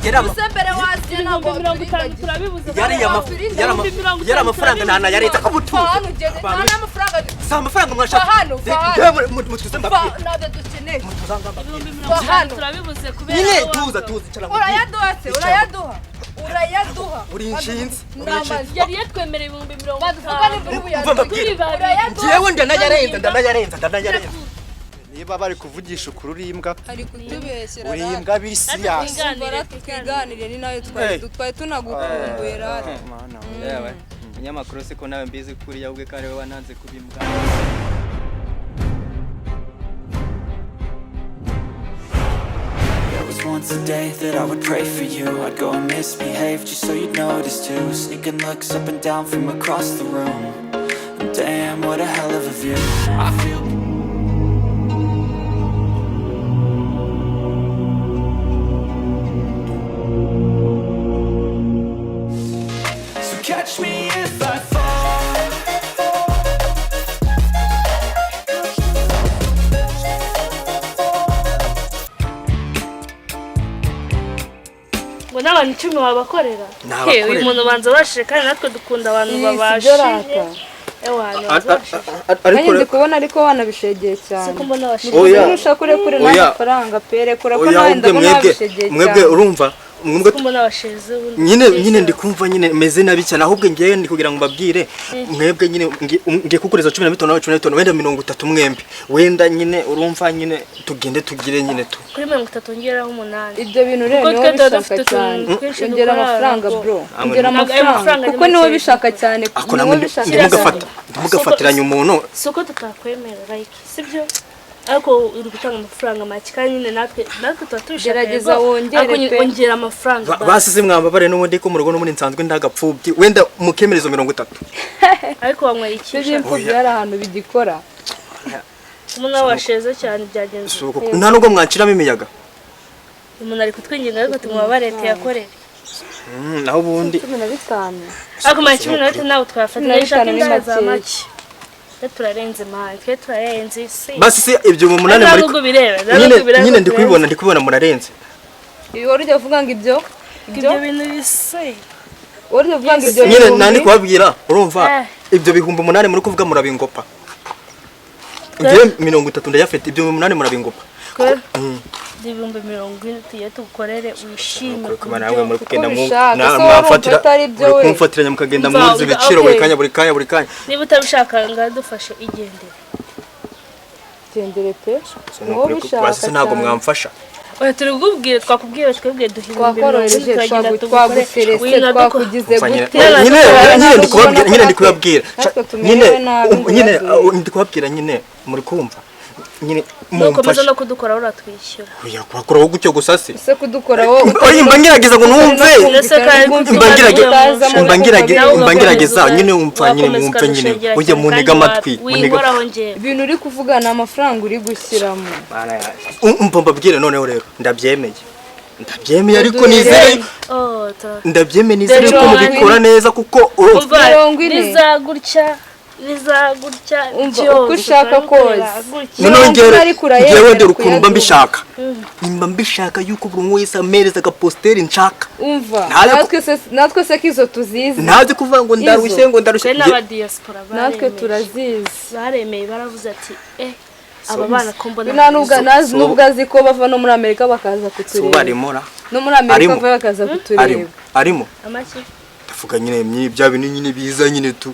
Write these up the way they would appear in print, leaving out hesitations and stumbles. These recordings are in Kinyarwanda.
Use mbere waziye ntabwo 50,000 turabibuze. Yari amafaranga ntanayarenza ko mutuze. Hano ugeze nta n'amafaranga. Si amafaranga mwashaka. Hano, va hano. Mutuze Va, mbabwire. ntabyo dukeneye. Mutuze mbabwire. Hano. Turabibuze kubera Nyine wowe tuza wabwo. tuza, icara nkubwire. Urayaduha se? Urayaduha, urayaduha. Uri inshinzi, uri Ndamaze. inshinzi. Yari yatwemereye ibihumbi mirongo Baduvuga itanu. nimba uri Umva buyaduhe. mbabwire. Turi babiri. Urayaduha. Njyewe ndanayarenza, ndanayarenza, ndanayarenza. Niba bari kuvugisha ukuri, uri imbwa. Ari kutubeshyera. Uri imbwa biri serious. Twiganire. Twiganire, ni nayo twari twari tunagukumbuye rata. Yewe umunyamakuru, siko nawe mbizi kuriya ubwe ko ariwe wananze kuba imbwa. There was once a day that I would pray for you. I'd go and misbehave just so you'd notice too. Sneaking looks up and down from across the room. And damn, what a hell of a view. I feel So catch me if I fall. Ngo n'abantu 10 wabakorera? Nabakorera. He, uyu muntu banza bashije, kandi natwe dukunda abantu Sibyo babashije. rata. Ewa, banza bashije. Nanjye ndi kubona ariko wanabishegeye cyane. Siko mbona bashije. Oya. Nushaka urekure Oya. n'amafaranga pe, rekura ko Oya, nawe ubwe ndabona mwebwe wabishegeye mwebwe cyane. urumva mwebwe Siko mbona bashize ubundi. Nyine nyine ndi kumva nyine meze nabi cyane. Ahubwo ngewe ndi kugira ngo mbabwire mwebwe nyine ngiye kukureza 15 nawe 15, wenda 30 mwembi, wenda nyine urumva nyine tugende tugire nyine tu Kuri 30 ngeraho 8. Ibyo bintu rero Kuko niwe twe tuba bishaka dufite utuntu cyane. twinshi Ongera dukora, amafaranga, ntabwo- bro, ongera Ntabwo ayo amafaranga mafaranga ari kuko niwe make. bishaka cyane. Ako Niwe namwe bishaka ndimugafata cyane. ndimugafatiranya umuntu. Si uko tutakwemera, like, sibyo, ariko uri gutanga amafaranga make, kandi nyine natwe tuba tubishaka. Gerageza Yego, wongere ariko nyine pe. ongera amafaranga basi. Basize mwambabare n'ubundi ko mu rugo n'ubundi nsanzwe ndagapfubyi, wenda mukemerezo 30. Ariko wanyweye iki? Ibyo by'imfubyi hari ahantu bigikora. Umuntu nawe washeze cyane byagenze. Si uko- nta nubwo mwanciramo imiyaga. Umuntu ari kutwinginga, ariko tumubabare tuyakorere. Naho ubundi 15. Ariko mara 15 ntabwo twayafata. 15 Ndashaka ni indaya za makeya. make. Twe turarenze man, twe turarenze isi. Basi se ibyo mu munani Nta muri nubwo bireba, nta nyine nubwo bireba nyine ko ndi kubibona, ndi kubibona murarenze. Ibi wari ujya uvuga ngo ibyo Ibyo bintu bise. Wari ujya uvuga ngo ibyo Nyine bihumbi nandi kubabwira urumva Eh. ibyo 8000 muri kuvuga murabingopa. Ngewe 30 ndayafite, ibyo 8000 murabingopa. Twe 40,000 tugiye tugukorere wishime ku Kuba nawe muri buryo kugenda mu ubishaka, na- se wowe urumva mwamfatira atari byo muri we? kumfatiranya mukagenda Umva, mwuzuza ibiciro buri okay. kanya, buri kanya, buri kanya. Niba utabishaka ngo dufashe igendere. Gendere pe. So, Ni wowe nukuri ubishaka basi se ntabwo cyane. mwamfasha? Oya, turi kubwira, twakubwiye twebwe duha 40,000, Twakorohereje, turagenda tugukore twaguterese, wina twakugize Umva nyine gute? nyine Natwe nyine ndi ubona kubabwira ko nyine ndi natwe- kubabwira natwe nyine tumerewe nabi ngo nyine uraduhe. ndi kubabwira nyine muri kumva nyine Nukomeza mumfashe. no kudukora uratwishyura. Oya, kubakoraho gutyo gusa se? Ese kudukora wowe Oya, mba ngerageza ngo numve. Ndetse kandi Mba ngerageza nyine umva nyine mwumve nyine ujye muntega amatwi muntege. Winkoraho njyewe. Ibintu uri kuvuga ni amafaranga uri gushyiramo. Umva mbabwire noneho rero, ndabyemeye, ndabyemeye, ariko Uduhere. nizere Oh, ndabyemeye, nizere ko Mirongo mubikora neza kuko urumva Umva, 40. nizagutya nizagutya Umva, byose uko ushaka turabikora kose. gutya. Noneho Mirongo ngewe ine ariko urayemera ngewe dore ukuntu mba kuyaduha. mbishaka, nimba mbishaka yuko buri umwe wese ampereza agapositeri nshaka. Umva, Ntayo natwe se ko izo tuzizi? Ntabyo kuvuga ngo ndarushye, ngo ndarushye. Twe n'abadiyasipora Natwe baremeye. turazizi. Baremeye, baravuze ati eh, aba bana ko mbona Nta nubwo nazi nubwo azi ko bava no muri Amerika bakaza Suba kutureba. arimo ra? No muri Amerika Arimo. bava bakaza Arimo. kutureba. Arimo. Amaki? Ndavuga nyine bya bintu nyine biza nyine tu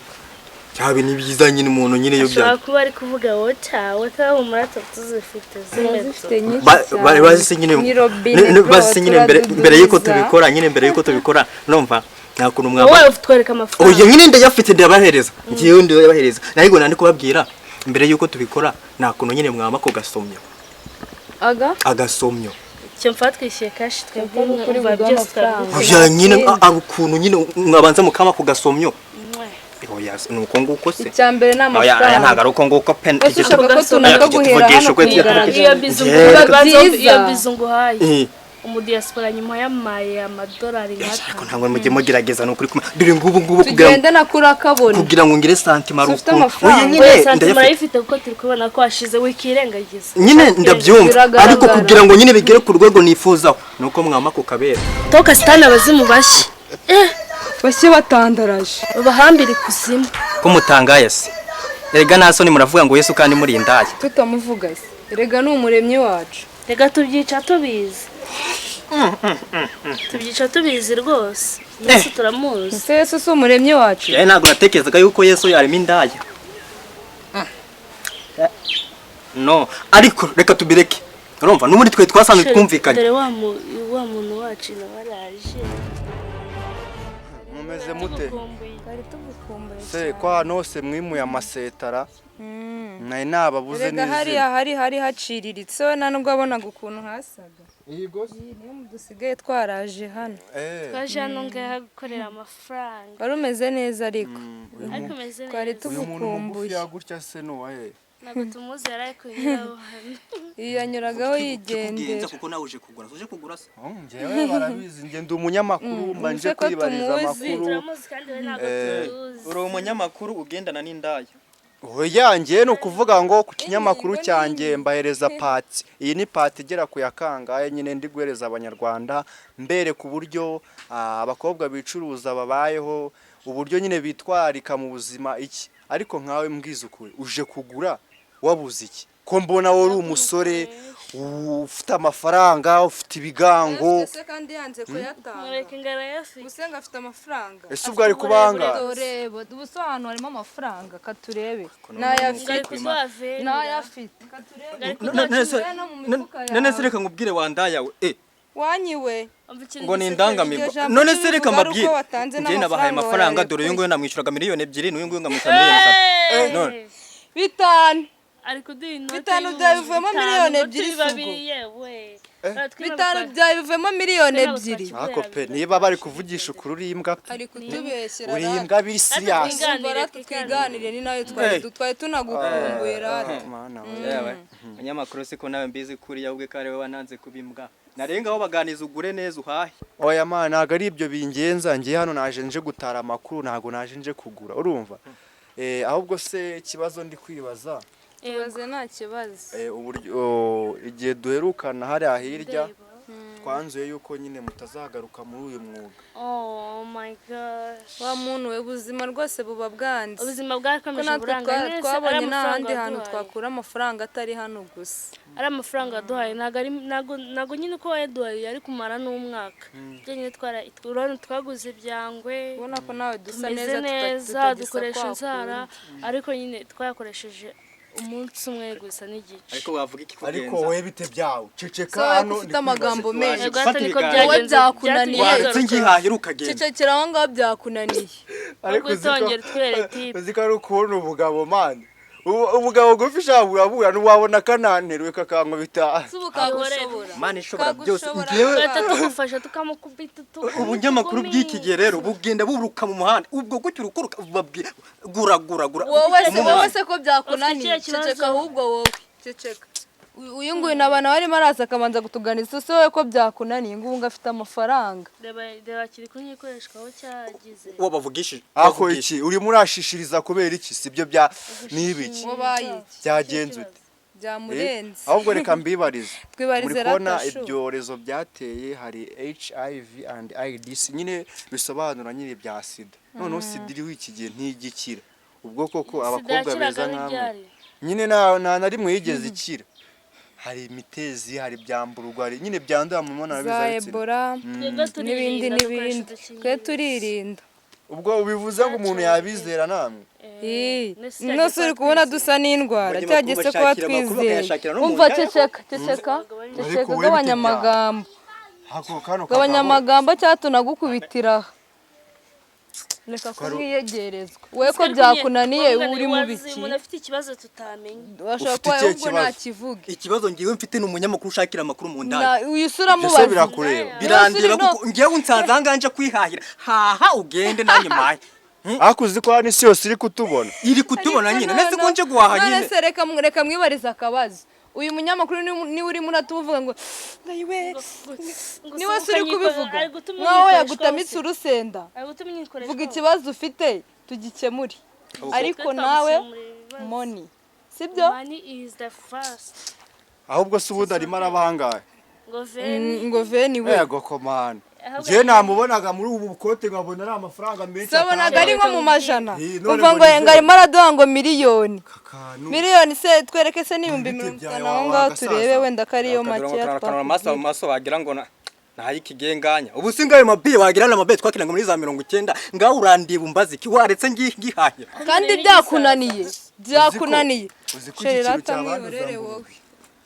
bya bintu biza nyine umuntu nyine iyo bya Ashobora kuba ari kuvuga water, water humura tuzifite zimeze. Turazifite nyinshi cyane. Bazise nyine Ni robine, bro, bazise nyine mbere yuko turadudubiza. tubikora nyine, mbere yuko tubikora numva nta kuntu mwaba Wowe utwereka amafaranga. Oya, nyine ndayafite, ndayabahereza, ngewe ndayabahereza, ariko nandi kubabwira mbere yuko tubikora nta kuntu nyine mwama ko gasomyo. Aga Agasomyo. Icyo mfa twishyuye cash twebwe. Kuri Umva, buduhe byose amafaranga. turabikora. Oya nyine ari ukuntu nyine mwabanza mukama ku gasomyo. Oya, ni uko nguko se? Icya mbere ni Oya, aya ntabwo amafaranga. ari uko nguko pe. Ese ushaka ko Oya, tunakaguhera tujye hano tuvugisha ku ukuri, tujye mugaragaro? Iyo bizu Yewe. nguhaye, Byiza. iyo bizu nguhaye Eh, Umudiyasipora nyuma yamaye amadolari Ariko nk'atanu. ntabwo mujye mugerageza, ni ukuri dore ngubu ngubu kugira ngo Tugende na kuri akabona. Kugira ngo ngire santima Si ufite rukuntu. amafaranga? Oya nyine, Oya, santima ndayafite. urayifite, kuko turi kubona ko washize, wikirengagiza. Nyine ndabyumva, Biragaragara. ariko kugira ngo nyine bigere ku rwego nifuzaho nuko mwama ku kabera. Toka sitani, abazimu bashye. Bashye batandaraje. Babahambire ikuzimu. Ko mutangaye se? Erega nta soni, muravuga ngo Yesu kandi muri indaya. Tutamuvuga se? Erega ni umuremyi wacu. Reka tubyica tubizi, tubyica tubizi rwose. Yesu turamuzi. Ese Yesu si umuremyi wacu? Yewe, ntabwo natekerezaga yuko Yesu yarimo indaya. No, ariko reka tubireke, urumva n'ubundi twe twasanzwe twumvikanye. Dore wa muntu wacu nawe araje. Mumeze mute? Tugukumbuye. Twari tugukumbuye. Se kwa hano hose mwimuye amasetara, nari nababuze Erega n'izina. hariya hari haciriritse, we nta nubwo wabonaga ukuntu hasaga. Yego. Iyi niyo dusigaye twaraje hano. Eh. Twaje hano ngaha gukorera amafaranga. Wari umeze neza ariko. Ariko umeze Twari neza. Uyu muntu mugufi tugukumbuye. ya gutya se ni uwahe? Ntabwo tumuzi, yari ari kunyuraho hano. Iyi yanyuragaho yigendera. Kuko nawe uje kugura, uje kugura se? Oh, njyewe barabizi, njye ndi umunyamakuru, mba nje Ese ko kwibariza tumuzi? amakuru. Turamuzi kandi we ntabwo tuzi. Uri umunyamakuru ugendana n'indaya. Oya, njye ni ukuvuga ngo ku kinyamakuru cyanjye mbahereza part. Iyi ni part igera ku ya kangahe nyine ndi guhereza abanyarwanda, mbereka uburyo abakobwa bicuruza babayeho, uburyo nyine bitwarika mu buzima iki. Ariko nkawe mbwiza ukuri, uje kugura wabuze iki? Ko mbona wowe uri umusore ufite amafaranga, ufite ibigango. Ese kandi yanze kuyatanga. Mureke ngo arayafite. Gusenga afite amafaranga. Ese ubwo ari kubanga? Dore ubu ahantu harimo amafaranga, katurebe. Ngo ari N'ayafite. kuduha veni. N'ayafite. None no mu mifuka yawe. None se reka nkubwire, wandaya we, Wanyiwe. Ngo ni indangamirwa. Iryo jambo None se reka tubivuga ari uko mbabwire, watanze njye nabahaye n'amafaranga amafaranga, dore uyu wayarekuye. nguyu namwishyuraga 2 miliyoni, n'uyu nguyu nkamwishyura 3 miliyoni. None 5. Ari kuduha inoti. 5 y'ibihumbi byabivuyemo 5, miliyoni ngo ebyiri turi si ubwo? babiri, yewe. 5 byabivuyemo 2 miliyoni. Ako pe, niba bari kuvugisha ukuri, uri imbwa pe. Ari kutubeshyera. Uri imbwa biri serious. Twiganire, Rata, twiganire, ni nayo twari tunagukumbuye rata. Mana we. Yewe, umunyamakuru, siko nawe mbizi kuriya ubwe ko ariwe wananze kuba imbwa. Narengaho baganiza, ugure neza uhahe. Oya man, ntabwo ari ibyo bingenza. Ngiye hano naje nje gutara amakuru, ntabwo naje nje kugura, urumva? Ahubwo se ikibazo ndi kwibaza, Tubaze, nta kibazo. Uburyo igihe duherukana hariya hirya twanzuye yuko nyine mutazagaruka muri uyu mwuga. Oh my gosh. Wa muntu we, ubuzima rwose buba bwanze. Ubuzima Ko bwakomeje natwe buranga neza. twabonye nta handi hantu twakura amafaranga atari hano gusa. Ari amafaranga waduhaye, ntabwo ari ntabwo nyine uko wayaduhaye yari kumara n'umwaka byonyine. Twara urabona twaguze ibyangwe. Ubona ko nawe dusa Tumeze neza, neza, tutagisa dukoresha kwa inzara, kundi. ariko nyine twayakoresheje umunsi umwe gusa n'igice. Ariko wavuga iki Ariko kugenza? wowe bite byawe? Ceceka. Sawa, Hano ko ufite amagambo menshi. Yego, ati niko ibiganiro. byagenze. Wowe byakunaniye. Waretse ngihahira ukagenda. Cecekera aho ngaho, byakunaniye. Ariko uzi ko Utongera utwereke tipe. uzi ko ari ukubona umugabo man, umugabo gufi ushaka urabura ntiwabona kananteruwe kakankubita. Si ubu kagushobora. Mana ishobora byose. Kagushobora. Njyewe Tugahita tugufasha tukamukubita ubunyamakuru bw'iki gihe rero bugenda buruka mu muhanda, ubwo gutyo urukuruka babwira gura gura gura. Wowe se ko byakunaniye? Ufite ikihe kibazo? Ceceka ahubwo wowe, ceceka. Uyu nguyu n'abana barimo araza akabanza kutuganiza. Se wowe ko byakunaniye, ngo ubu ngo afite amafaranga? Reba reba, kiri kunyikoreshwaho cyagize. Uwo bavugishije Ako bavugishije. iki urimo urashishiriza kubera iki? Sibyo bya nibiki? Ngo bayiki? Byagenze ute? Byamurenze. Ahubwo reka mbibarize. Twibarize. Muri kubona Ratashu. ibyorezo byateye, hari HIV and AIDS, nyine bisobanura nyine bya sida. Noneho sida iriho iki gihe ntigikira. Ubwo koko Sida abakobwa beza yakiraga nkamwe n'ibyari. nyine nta na rimwe yigeze ikira. Hari imitezi, hari byamburwa, hari nyine byandura mu mibonano Za mpuzabitsina. Ebola Twebwe n'ibindi turirinda, dukoresha n'ibindi. Twe udukingirizo. turirinda. Ubwo ubivuze ngo umuntu yabizera namwe? Ii, Nese nose uri kubona dusa n'indwara? Abanyamakuru Cyagiye se kuba bashakira amakuru, twizeye? bakayashakira no mu Umva, ndaya. ceceka, ceceka, ceceka. Ariko wowe Gabanya bite byawe? amagambo. Ako kano Gabanya kagabo. amagambo cyangwa tunagukubitira aha. Reka kumwiyegerezwa. We ko byakunaniye, uri mu biki? Umuntu afite ikibazo tutamenya. Washobora Ufite kuba ikihe ahubwo kibazo? ntakivuge. Ikibazo ngiwe mfite ni umunyamakuru ushakira amakuru mu ndaya. Uyu se Ibyo se uramubaza? birakureba? Birandeba. no. Kuko ngewe unsanze aha ngaha nje kwihahira. Haha ugende, nanjye mpahe. Ariko uzi ko hano isi yose iri kutubona? Iri kutubona nyine, nese ko nje guhaha None nyine. se reka mwibarize akabazo. Uyu munyamakuru niwe urimo uratuvuga ngo ndayiwe, Ngo niwe se se uri ukanyikora- kubivuga ari gutuma nkaho unyikoreshwa yagutamitse hose. urusenda. Ari gutuma unyikoreshwa Vuga hose. ikibazo ufite tugikemure, ariko Twe nawe twagukemurira ibibazo. Money, sibyo? Money is the first. Ahubwo se ubundi arimo arabangaye? Ngo veni. Ngo veni we. Yego komana. Ahubwo Njyewe namubonaga muri ubu bukote nkabona ari amafaranga menshi. Sabonaga ari nko mu majana. Eh, none Umva ngo ngo ni ngo arimo araduha ngo miliyoni. Akantu. Miliyoni se, twereke se n'ibihumbi Ibiti mirongo byawe itanu aho wa- ngaho wagasaza. turebe wenda ko ariyo makeya Akanura amaso mu twakubwira. maso wagira ngo ntayikigenganya. Ubu si ngayo mabiye wagira n'amabiye twakinaga muri za 90. Ngaho urandiba umbaza iki? Waretse ngihahira. Kandi byakunaniye, byakunaniye. Uzi ko Sheri, igiciro rata cyabanduza mwihorere ngo- wowe.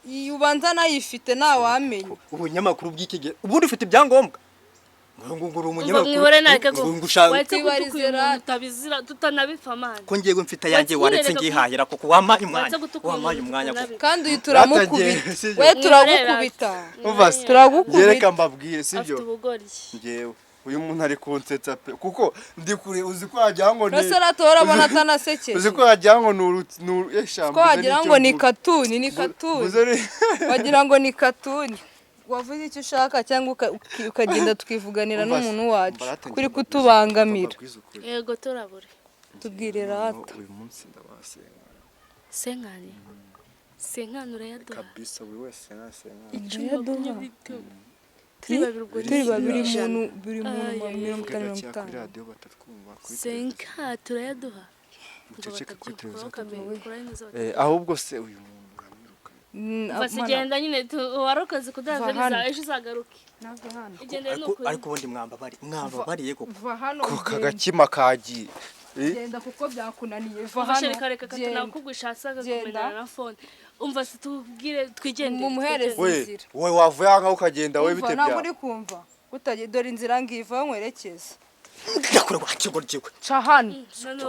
Iyi ubanza nayifite ntawamenya. Ubunyamakuru bw'iki gihe, ubundi ufite ibyangombwa ngo uri Umva umunyamakuru? mwihore nareke ko Ngo ushaka waretse gutuka uyu Twibarize muntu rata. utabizira tutanabipfa mani. Ko ngiye mfite ayanjye, Waretse waretse nyine ngihahira kuko wampaye umwanya. Waretse gutuka uyu Wampaye muntu umwanya kuko tutanabipfa. Kandi uyu turamukubita. Rata, sibyo. We turagukubita. Umva se. Turagukubita. Njye reka mbabwire, sibyo? Afite ubugoryi. Njyewe uyu muntu ari kunsetsa pe, kuko ndi kure, uzi ko wagira ngo ni Rose rata urabona atanasekeje. Uzi ko wagira ngo ni uru ni uru esha. Ko wagira ngo ni katuni, ni katuni. Wagira ngo ni katuni. Wavuze icyo ushaka cyangwa ukagenda tukivuganira n'umuntu wacu kuri kutubangamira. Yego, turabure. Tubwire rata. Uyu munsi ndabasenga. Senkani, senkani urayaduha? Kabisa, buri wese nasenga. Urayaduha? Turi babiri ubwo ni Turi babiri ijana. muntu, buri muntu Ay, ay, ay. 50 kuri 50. radiyo batatwumva, kuri televiziyo. Senka turayaduha ngo Muceceke kuri televiziyo. batabyumva. Eh, ahubwo se uyu muntu uramwiruka? Basi genda nyine warokoze kudaha Va veni hano. zawe, ejo uzagaruke. Igendere ni Ariko ukuri. ariko ubundi mwambabariye koko. Va hano. Ko Ugende. kagakima kagiye. Eh, Genda kuko byakunaniye, va Umva hano. sheri, kareka Genda. katunakugwisha hasi akakumenera Genda. na phone. Umva se, tubwire twigendere. Mumuhereze. We Inzira. we wavuye aha ngaho ukagenda we, Umva, bite ntabwo byawe? uri kumva utagiye, dore inzira ngiva nkwerekeza. Ndakure wakigoryiwe. Ca hano.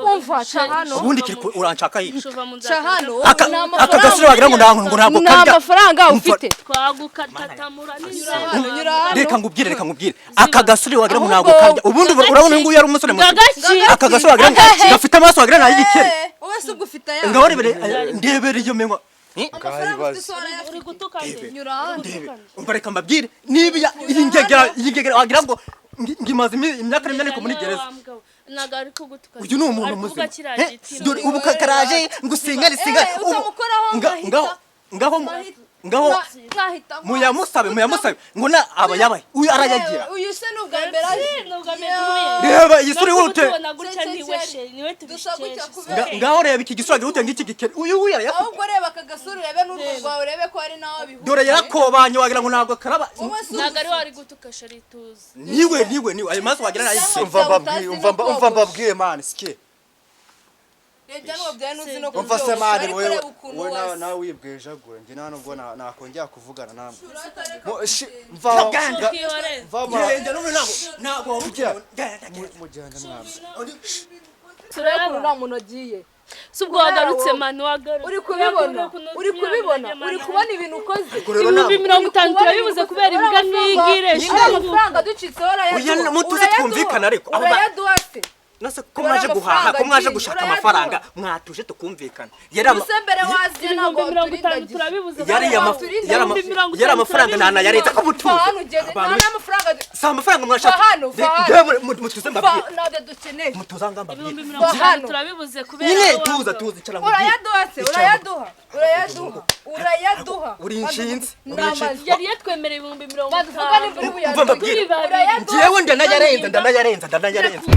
Umva, ca hano. Ubundi kiri uranshaka hirya. Shuva mu Ca nzira. hano. Aka Ni aka amafaranga. gasore wagira ngo ntabwo Ni karya. amafaranga Umva. ufite. Twagukatatamura Hano, nyura hano. Reka ngubwire, reka ngubwire, aka gasore wagira ngo ntabwo Ahubwo- karya. Ubundi urabona uyu nguyu yari umusore muzima. Gagaki. Aka gasore wagira ngo Agahe. gafite amaso wagira ngo ay'igikeri. Eh, wowe se ubwo ufite aya Ngaho rebere, ndebere iyo menywa. Eh, amafaranga ufite isura Uri ayafite. gutuka nde? Nyura hano. Ndebe, umva, reka mbabwire, niba iyi ngegera wagira ngo ngimaze imyaka n'imyaniko muri gereza. Ntabwo ari kugutuka. Uyu ni umuntu Ari kuvuga muzima. kiriya Eh, giti. dore ubu karaje ngo singane singane. Eh, utamukoraho ngahita. Ngaho ngaho Nkahita muyamusabe, muyamusabe ngo na aba yabaye uyu arayagira. Uyu se ni ubwa mbere aje. Ni ubwa mbere duhuye. Reba iyi sura No ihute. kutubona gutya niwe sheri, niwe Dusa gutya tubikesha. kubera Ngaho reba iki gisura gihute ng'iki gikeri, uyu uyu arayafite. Ahubwo reba aka gasura, urebe n'urwo rwawe, urebe ko hari n'aho bihuriye. Dore yarakobanye wagira ngo ntabwo akaraba. Wowe se Ntabwo ari we ari gutuka sheri, tuzi. Niwe, niwe, niwe, ayo maso wagira n'ay'igikeri. Umva mbabwire, umva mbabwire man, sike. Reba n'uwo byawe ntuzi no Umva se kubyogosha, man, ariko wewe reba ukuntu wowe nawe wasa. nawe wibwejagura, njye nta nubwo nakongera kuvugana namwe. Uratareka Mva Twihorere. mva Genda n'ubu ntabwo Kugira- wabukira. mujyane mwamwe. Turebe ukuntu nta muntu agiye. Si ubwo wagarutse mani, wagarutse. Uri kubibona, uri kubibona, uri kubona ibintu ukoze. 50,000 turabibuze kubera imbwa nk'iyi ngiyi. Ari amafaranga ducitseho, urayaduha. Oya, mutuze twumvikane ariko. Abo Urayaduha se? Nase ko mwaje guhaha, ko mwaje gushaka amafaranga, mwatuje tukumvikana. Yari ama- Ubuse mbere waziye ntabwo 50,000 waturindagiza. turabibuze. Yari yari amafaranga nta na yareta ko Va mutuze. hano ugende, nta n'amafaranga Si amafaranga mwashaka. Va hano, va hano. Ngewe mutuze Va, mbabwire. ntabyo dukeneye. Mutuze aha ngaha mbabwire. ibihumbi Va mirongo itanu hano. turabibuze kubera Nyine wowe tuza, wabwo. tuza, icara nkubwire. Urayaduha se? Urayaduha, urayaduha, urayaduha. Uri inshinzi, uri Ndamaze. inshinzi. Yari yatwemereye ibihumbi mirongo Baduvuga itanu nimba uri Umva mbabwire. buyaduhe. Urayaduha. Ngewe ndanayarenza, ndanayarenza, ndanayarenza.